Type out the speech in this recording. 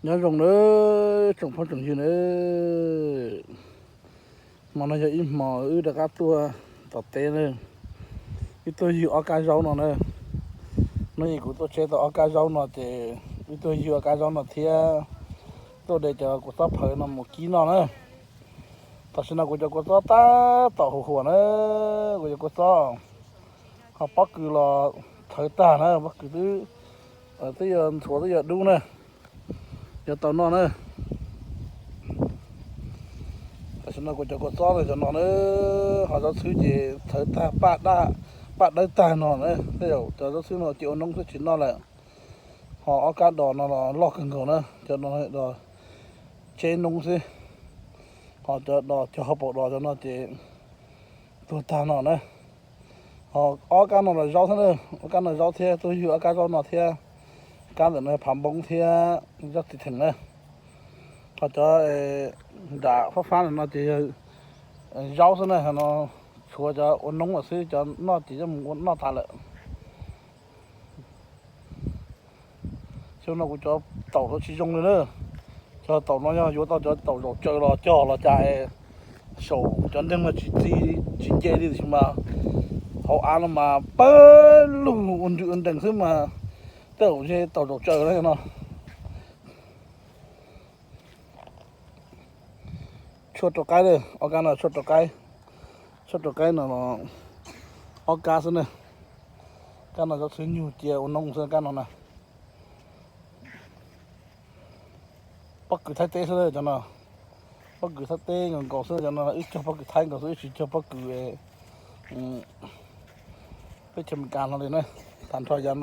Nyob zoo na tsoom phooj tsoom ywg na, hmo no yog ib hmo wb rov qab tuaj tom teb na. Wb tuaj ywg ob kab zaub no na. Hnub ib kuv tuaj tsheb tau ob kab zaub no ces wb tuaj ywg ob kab zaub no thiab tuaj de cov kua txob phawv no mus kib noj na. Tam sim no kuv cov kua txob tab tom huam huam na, kuv cov kua txob ho pob kws los thawv tag na, pob kws twb, twb yuav ntxhuav twb yuav dub na, yuav tau noj na. Tam sim no kuv cov kua txob no cov no na, ho zaub txhwb ces thawv tag, paj dawb tag no na. Tej zaum cov zaub txhwb no ces ua noob xwb tsis noj lawm. Ho ob kab dos no los loj kawg nkaus na, cov no dos tseb noob xwb. Ho cov dos cog hauv paus dos cov no ces tuag tag no na. Ho ob kab no los zaub thiab na, ob kab no zaub thiab, tuaj ywg ob kab zaub no thiab. Kab ntawm no phav npoob thiab zaub txiv theem na. Ho cov nram fab fab no ces yog zaub xwb na, no tshuav cov ua noob lawm xwb, cov noj ces coj mus ua noj tas lawm. Xyoo no kuv cov taum no tsis zoo li na. Cov taum no yog yuav tau cov taum zaum tsaws los cog los cas, saum cov nreeg no tsis txi, tsis nce li, tiam sis mas hauv av no mas pawg lug ua nrws ua nrees xwb mas tej zaum ze taum zaum tsaws na no. Tshuaj rau qaib, ob kab no tshuaj rau qaib. Tshuaj rau qaib no ob kab xwb na. Kab no cov txhwb nyug cia ua noob xwb kab no na. Pob kws Thaib teb xwb cov no. Pob kws Thaib teb nkaus nkaus xwb cov no, wb cog pob kws Thaib nkaus xwb, wb tsis cog pob kws teb chaws Amelikas no li na. Tag nrho yav no